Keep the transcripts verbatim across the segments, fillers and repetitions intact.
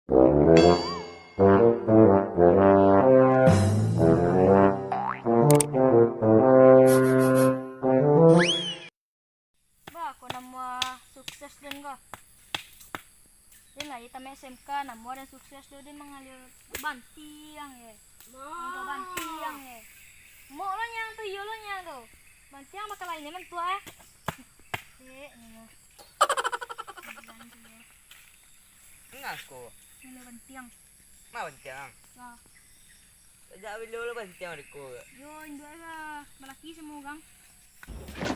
Bah, ko namuah sukses den ko. Den lah tamat S M K, namuah den sukses do, den mangalih bantiang ye. Mangalih bantiang ye. Mok lo nyang tu, iyo lo nyang tu. Bantiang bakal lain, emang tua eh. Cek, ni mah. Bilang tu ye. Enggak ko. Ngalih bantiang. Ma bantiang? Nah. Sajak bilo lo bantiang di ko? Yo, induak lah. Malaki samo urang.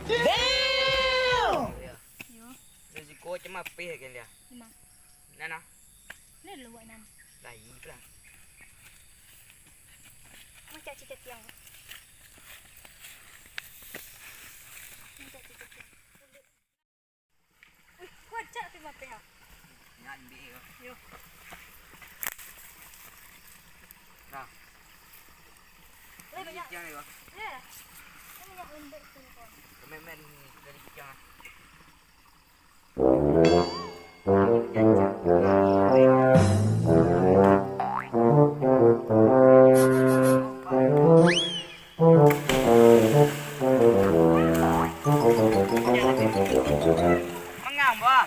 Damn! Yo. Yo. Lo siko macam apa kan dia? Lima. Nana. Ni dulu buat enam. Lain pula. Macam cicak tiang. Macam cicak tiang. Wih, kuat cak tu mapeh ah. Nyan bi yo. Yo. Nah. Weh, banyak. Cicak ni ko. Weh. Kan banyak lembek tu ni ko. Kemen-men dari cicak ah. Mangang, bah.